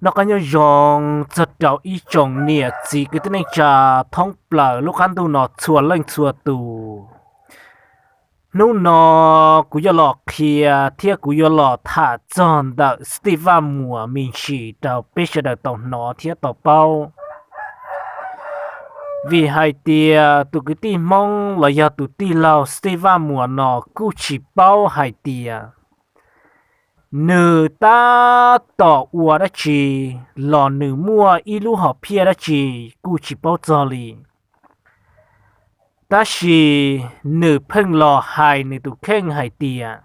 Noj qab nyob zoo txog rau ib tsoom niam txiv kwv tij neej tsa thoob plaws lub qab ntuj no txhua leej txhua tus. Hnub no kuv yuav los qhia thiab kuv yuav los tham txog ntawm Steve Vaj Muas me ntsis rau peb sawv daws tau hnov thiab tau paub. Vim hais tias tus kwv tij Hmoob los yog tus tij laug Steve Vaj Muas no kuj tsis paub hais tias nws tab tom ua dab tsi los nws muaj ib lub hom phiaj dab tsi kuj tsis paub txog li. Tab sis nws pheej los hais nws tus kheej hais tias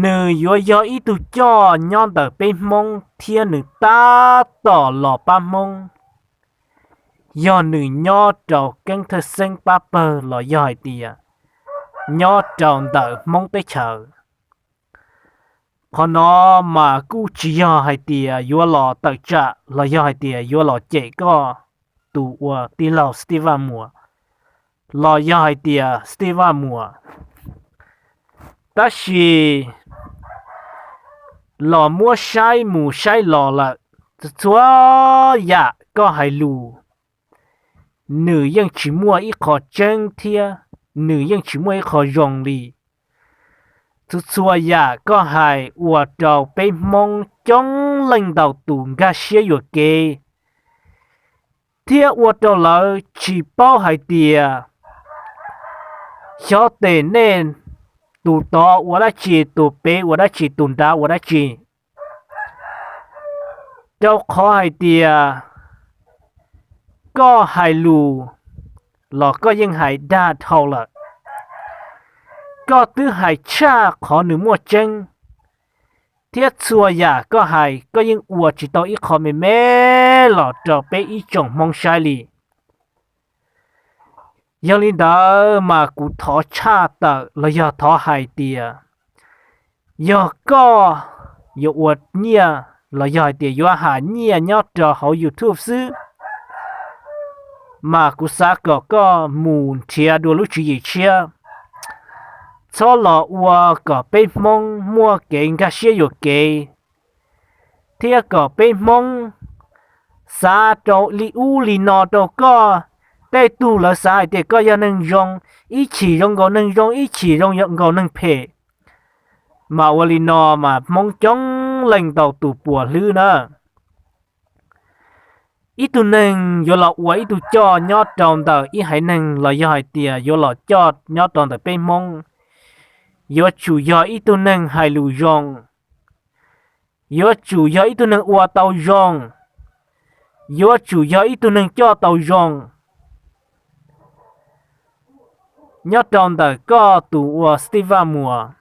nws yuav yog ib tug coj nyob ntawm peb Hmoob thiab nws tab tom los pab Hmoob, yog nws nyob rau keeb thawj xeeb pab pawg los yog hais tias nyob rau ntawm Hmoob teb chaws. Qhov no mas kuj tsis yog hais tias yuav los tawm tsam los yog hais tias yuav los cem koj tus ua tij laug Steve Vaj Muas, los yog hais tias Steve Vaj Muas, tab sis los muab saib mus saib los lawm, txhua yam koj hais lus nws yeej tsis muaj ib qho tseeb thiab nws yeej tsis muaj ib qho zoo li. Txhua txhua yam koj hais ua rau peb Hmoob coob leej ntau tus nkag siab yuam kev, thiab ua rau lawv tsis paub hais tias xyov tes nej tus tod ua dab tsi, tus pem ua dab tsi, tus nrad ua dab tsi. Rau qhov hais tias koj hais lus los koj yeej hais dag dhau lawm, koj twb hais tshaj qhov nws muaj tseeb, thiab txhua yam koj hais koj yeej ua tsis tau ib qho me me los rau peb ib tsoom Hmoob saib li. Yog li ntawd mas kuv thov tshaj tawm los yog thov hais tias yog koj yuav ua nyiaj los yog hais tias yuav hais nyiaj nyob rau hauv YouTube xwb, mas kuv xav kom koj mus nrhiav dua lub tswv yim tshiab, txhob los ua kom peb Hmoob muaj kev nkag siab yuam kev, thiab kom peb Hmoob xav rau li ub li no rau koj. Tej tug lawv xav hais tias koj yog neeg zoo, ib chim zoo nkaus neeg zoo, ib chim zoo nkaus neeg phem, mas ua li no mas Hmoob coob leej ntau tus puas hlwb na. Ib tug neeg yuav los ua ib tug coj nyob rau ntawm ib haiv neeg los yog hais tias yuav los coj nyob rau ntawm peb Hmoob, yuav tsum yog ib tug neeg hais lus zoo, yuav tsum yog ib tug neeg ua tau zoo, yuav tsum yog ib tug neeg coj tau zoo. Nyob rau ntawm koj tus ua Steve Vaj Muas,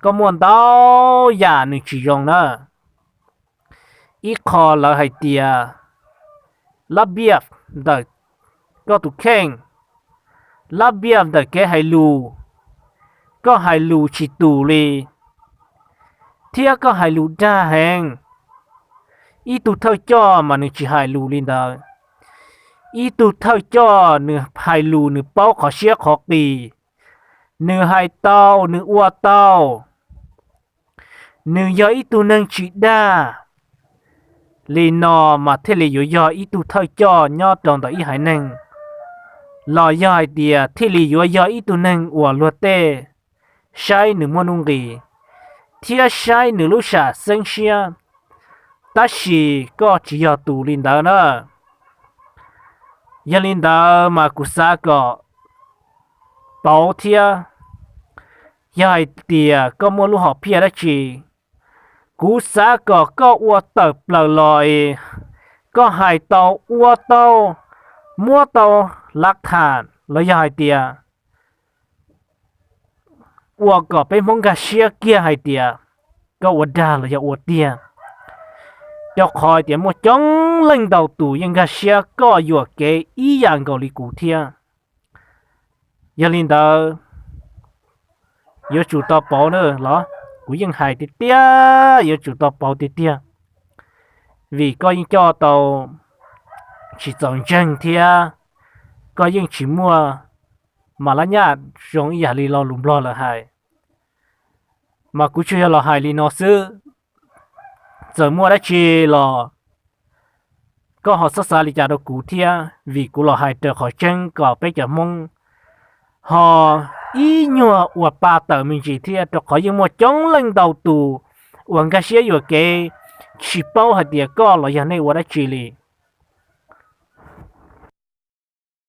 koj muaj ntau yam nws tsis zoo na. Ib qho lawv hais tias lab npiaj ntawm koj tus kheej, lab npiaj ntawm kev hais lus, koj hais lus tsis tus li, thiab koj hais lus dag heev. Ib tug thawj coj mas nws tsis hais lus li ntawd. Ib tug thawj coj nws hais lus nws paub qhov siab qhov qis, nws hais tau nws ua tau, nws yog ib tug neeg tsis dag. Li no mas thiaj li yuav yog ib tug thawj coj nyob rau ntawm ib haiv neeg, los yog hais tias thiaj li yuav yog ib tug neeg uas luag tej saib nws muaj nuj nqis thiab saib nws lub sam xeeb siab. Tab sis koj tsis yog tus li ntawd na. Yog li ntawd mas kuv xav kom pauv thiab, yog hais tias koj muaj lub hom phiaj dab tsi, kuv xav kom koj ua tawm plaws los, koj hais tau ua tau, muab tau lav tham los yog hais tias ua kom peb Hmoob nkag siab kiag hais tias koj ua dag los yog ua tiag. Rau qhov tias muaj coob leej ntau tus yeej nkag siab koj yuam kev ib yam nkaus li kuv thiab. Yog li ntawd, yuav tsum tau pauv na los, kuv yeej hais tiag tiag yuav tsum tau pauv tiag tiag, vim koj yeej coj tau tsis txaus ntseeg thiab koj yeej tsis muaj mas lab nyaj zoo ib yam li lo lus Nplog lawv hais. Mas kuv tsuas yog los hais li no xwb, txawm muaj dab tsi los koj ho xav xav li cas rau kuv thiab, vim kuv los hais raws qhov tseeb kom peb cov Hmoob ho ib nyuag ua pa tawm me ntsis thiab, rau qhov yeej muaj coob leej ntau tus uas nkag siab yuam kev tsis paub hais tias koj los yog nej ua dab tsi li.